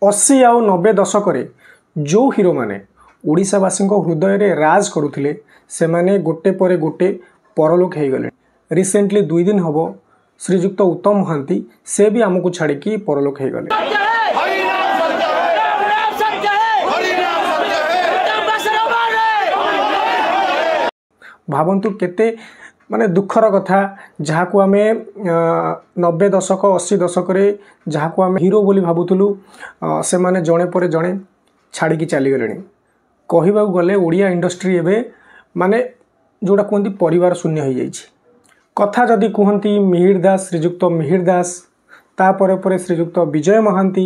80 ଆଉ 90 ଦଶକରେ ଯେଉଁ ହିରୋମାନେ ଓଡ଼ିଶାବାସୀଙ୍କ ହୃଦୟରେ ରାଜ କରୁଥିଲେ, ସେମାନେ ଗୋଟେ ପରେ ଗୋଟେ ପରଲୋକ ହେଇଗଲେ। ରିସେଣ୍ଟଲି 2 ଦିନ ହେବ ଶ୍ରୀଯୁକ୍ତ ଉତ୍ତମ ମହାନ୍ତି ସେ ବି ଆମକୁ ଛାଡ଼ିକି ପରଲୋକ ହେଇଗଲେ। ଭାବନ୍ତୁ କେତେ ମାନେ ଦୁଃଖର କଥା, ଯାହାକୁ ଆମେ 90 ଦଶକ 80 ଦଶକରେ ଯାହାକୁ ଆମେ ହିରୋ ବୋଲି ଭାବୁଥିଲୁ, ସେମାନେ ଜଣେ ପରେ ଜଣେ ଛାଡ଼ିକି ଚାଲିଗଲେଣି। କହିବାକୁ ଗଲେ ଓଡ଼ିଆ ଇଣ୍ଡଷ୍ଟ୍ରି ଏବେ ମାନେ ଯେଉଁଟା କୁହନ୍ତି ପରିବାର ଶୂନ୍ୟ ହୋଇଯାଇଛି। କଥା ଯଦି କୁହନ୍ତି ମିହିର ଦାସ, ଶ୍ରୀଯୁକ୍ତ ମିହିର ଦାସ, ତାପରେ ପରେ ଶ୍ରୀଯୁକ୍ତ ବିଜୟ ମହାନ୍ତି,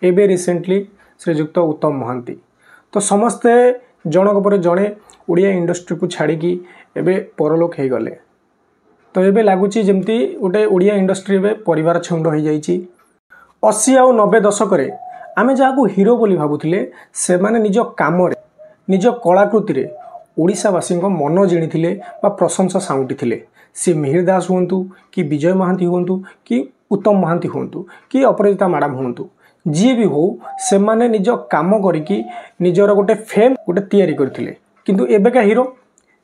ଏବେ ରିସେଣ୍ଟଲି ଶ୍ରୀଯୁକ୍ତ ଉତ୍ତମ ମହାନ୍ତି। ତ ସମସ୍ତେ ଜଣକ ପରେ ଜଣେ ଓଡ଼ିଆ ଇଣ୍ଡଷ୍ଟ୍ରିକୁ ଛାଡ଼ିକି ଏବେ ପରଲୋକ ହେଇଗଲେ। ତ ଏବେ ଲାଗୁଛି ଯେମିତି ଗୋଟେ ଓଡ଼ିଆ ଇଣ୍ଡଷ୍ଟ୍ରି ଏବେ ପରିବାର ଛେଉଣ୍ଡ ହୋଇଯାଇଛି। 80 ଆଉ 90 ଦଶକରେ ଆମେ ଯାହାକୁ ହିରୋ ବୋଲି ଭାବୁଥିଲେ, ସେମାନେ ନିଜ କାମରେ ନିଜ କଳାକୃତିରେ ଓଡ଼ିଶାବାସୀଙ୍କ ମନ ଜିଣିଥିଲେ ବା ପ୍ରଶଂସା ସାଉଁଟିଥିଲେ। ସେ ମିହିର ଦାସ ହୁଅନ୍ତୁ କି ବିଜୟ ମହାନ୍ତି ହୁଅନ୍ତୁ କି ଉତ୍ତମ ମହାନ୍ତି ହୁଅନ୍ତୁ କି ଅପରାଜିତା ମ୍ୟାଡ଼ାମ୍ ହୁଅନ୍ତୁ, ଯିଏ ବି ହଉ, ସେମାନେ ନିଜ କାମ କରିକି ନିଜର ଗୋଟେ ଫେମ୍ ଗୋଟେ ତିଆରି କରିଥିଲେ। କିନ୍ତୁ ଏବେକା ହିରୋ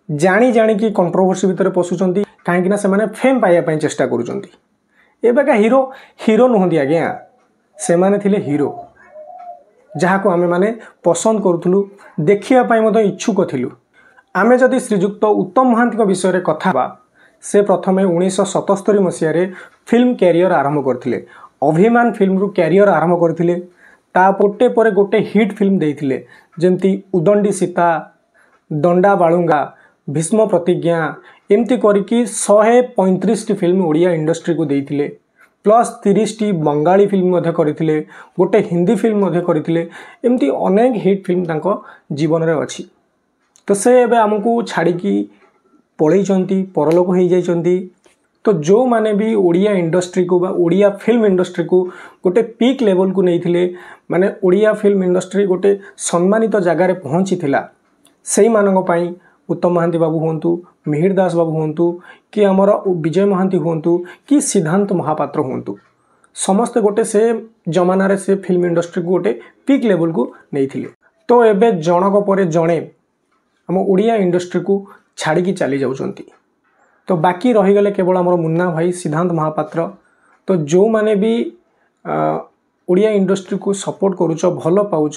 ଜାଣି ଜାଣିକି କଣ୍ଟ୍ରୋଭର୍ସି ଭିତରେ ପଶୁଛନ୍ତି, କାହିଁକିନା ସେମାନେ ଫେମ୍ ପାଇବା ପାଇଁ ଚେଷ୍ଟା କରୁଛନ୍ତି। ଏବେକା ହିରୋ ହିରୋ ନୁହନ୍ତି ଆଜ୍ଞା, ସେମାନେ ଥିଲେ ହିରୋ ଯାହାକୁ ଆମେମାନେ ପସନ୍ଦ କରୁଥିଲୁ, ଦେଖିବା ପାଇଁ ମଧ୍ୟ ଇଚ୍ଛୁକ ଥିଲୁ। ଆମେ ଯଦି ଶ୍ରୀଯୁକ୍ତ ଉତ୍ତମ ମହାନ୍ତିଙ୍କ ବିଷୟରେ କଥା ହେବା, ସେ ପ୍ରଥମେ 1977 ମସିହାରେ ଫିଲ୍ମ କ୍ୟାରିୟର ଆରମ୍ଭ କରିଥିଲେ। ଅଭିମାନ ଫିଲ୍ମରୁ କ୍ୟାରିୟର ଆରମ୍ଭ କରିଥିଲେ। ତା ଗୋଟେ ପରେ ଗୋଟେ ହିଟ୍ ଫିଲ୍ମ ଦେଇଥିଲେ, ଯେମିତି ଉଦଣ୍ଡି ସୀତା, ଦଣ୍ଡା ବାଳୁଙ୍ଗା, ଭୀଷ୍ମ ପ୍ରତିଜ୍ଞା, ଏମିତି କରିକି 135ଟି ଫିଲ୍ମ ଓଡ଼ିଆ ଇଣ୍ଡଷ୍ଟ୍ରିକୁ ଦେଇଥିଲେ। ପ୍ଲସ୍ 30ଟି ବଙ୍ଗାଳୀ ଫିଲ୍ମ ମଧ୍ୟ କରିଥିଲେ, ଗୋଟେ ହିନ୍ଦୀ ଫିଲ୍ମ ମଧ୍ୟ କରିଥିଲେ। ଏମିତି ଅନେକ ହିଟ୍ ଫିଲ୍ମ ତାଙ୍କ ଜୀବନରେ ଅଛି। ତ ସେ ଏବେ ଆମକୁ ଛାଡ଼ିକି ପଳେଇଛନ୍ତି, ପରଲୋକ ହେଇଯାଇଛନ୍ତି। ତ ଯେଉଁମାନେ ବି ଓଡ଼ିଆ ଇଣ୍ଡଷ୍ଟ୍ରିକୁ ବା ଓଡ଼ିଆ ଫିଲ୍ମ ଇଣ୍ଡଷ୍ଟ୍ରିକୁ ଗୋଟେ ପିକ୍ ଲେଭେଲକୁ ନେଇଥିଲେ, ମାନେ ଓଡ଼ିଆ ଫିଲ୍ମ ଇଣ୍ଡଷ୍ଟ୍ରି ଗୋଟେ ସମ୍ମାନିତ ଜାଗାରେ ପହଞ୍ଚିଥିଲା, ସେଇମାନଙ୍କ ପାଇଁ ଉତ୍ତମ ମହାନ୍ତି ବାବୁ ହୁଅନ୍ତୁ, ମିହିର ଦାସ ବାବୁ ହୁଅନ୍ତୁ କି ଆମର ବିଜୟ ମହାନ୍ତି ହୁଅନ୍ତୁ କି ସିଦ୍ଧାନ୍ତ ମହାପାତ୍ର ହୁଅନ୍ତୁ, ସମସ୍ତେ ଗୋଟେ ସେ ଜମାନାରେ ସେ ଫିଲ୍ମ ଇଣ୍ଡଷ୍ଟ୍ରିକୁ ଗୋଟେ ପିକ୍ ଲେଭେଲକୁ ନେଇଥିଲେ। ତ ଏବେ ଜଣକ ପରେ ଜଣେ ଆମ ଓଡ଼ିଆ ଇଣ୍ଡଷ୍ଟ୍ରିକୁ ଛାଡ଼ିକି ଚାଲି ଯାଉଛନ୍ତି। ତ ବାକି ରହିଗଲେ କେବଳ ଆମର ମୁନ୍ନା ଭାଇ, ସିଦ୍ଧାନ୍ତ ମହାପାତ୍ର। ତ ଯେଉଁମାନେ ବି ଓଡ଼ିଆ ଇଣ୍ଡଷ୍ଟ୍ରିକୁ ସପୋର୍ଟ କରୁଛ, ଭଲ ପାଉଛ,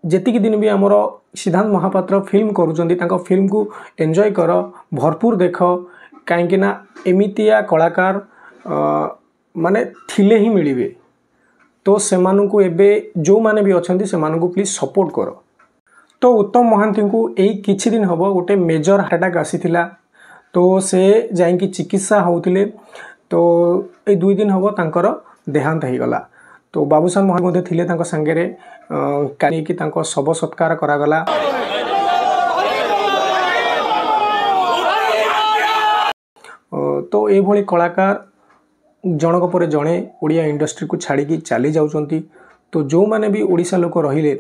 ଯେତିକି ଦିନ ବି ଆମର ସିଦ୍ଧାନ୍ତ ମହାପାତ୍ର ଫିଲ୍ମ କରୁଛନ୍ତି ତାଙ୍କ ଫିଲ୍ମକୁ ଏନ୍ଜୟ କର, ଭରପୁର ଦେଖ, କାହିଁକିନା ଏମିତିଆ କଳାକାର ମାନେ ଥିଲେ ହିଁ ମିଳିବେ। ତ ସେମାନଙ୍କୁ ଏବେ ଯେଉଁମାନେ ବି ଅଛନ୍ତି ସେମାନଙ୍କୁ ପ୍ଲିଜ୍ ସପୋର୍ଟ କର। ତ ଉତ୍ତମ ମହାନ୍ତିଙ୍କୁ ଏଇ କିଛି ଦିନ ହେବ ଗୋଟେ ମେଜର ହାର୍ଟ ଆଟାକ୍ ଆସିଥିଲା, ତ ସେ ଯାଇକି ଚିକିତ୍ସା ହେଉଥିଲେ। ତ ଏଇ 2 ଦିନ ହେବ ତାଙ୍କର ଦେହାନ୍ତ ହେଇଗଲା। ତ ବାବୁସାନ ମହାନ୍ତି ମଧ୍ୟ ଥିଲେ ତାଙ୍କ ସାଙ୍ଗରେ, ନେଇକି ତାଙ୍କ ଶବ ସତ୍କାର କରାଗଲା। ତ ଏଇଭଳି କଳାକାର ଜଣକ ପରେ ଜଣେ ଓଡ଼ିଆ ଇଣ୍ଡଷ୍ଟ୍ରିକୁ ଛାଡ଼ିକି ଚାଲି ଯାଉଛନ୍ତି। ତ ଯେଉଁମାନେ ବି ଓଡ଼ିଶା ଲୋକ ରହିଲେ,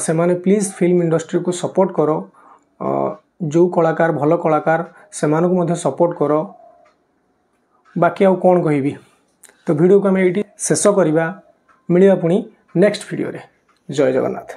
ସେମାନେ ପ୍ଲିଜ୍ ଫିଲ୍ମ ଇଣ୍ଡଷ୍ଟ୍ରିକୁ ସପୋର୍ଟ କର। ଯେଉଁ କଳାକାର ଭଲ କଳାକାର ସେମାନଙ୍କୁ ମଧ୍ୟ ସପୋର୍ଟ କର। ବାକି ଆଉ କ'ଣ କହିବି, ତ ଭିଡ଼ିଓକୁ ଆମେ ଏଇଠି ଶେଷ କରିବା। ମିଳିବା ପୁଣି ନେକ୍ସଟ ଭିଡ଼ିଓରେ। ଜୟ ଜଗନ୍ନାଥ।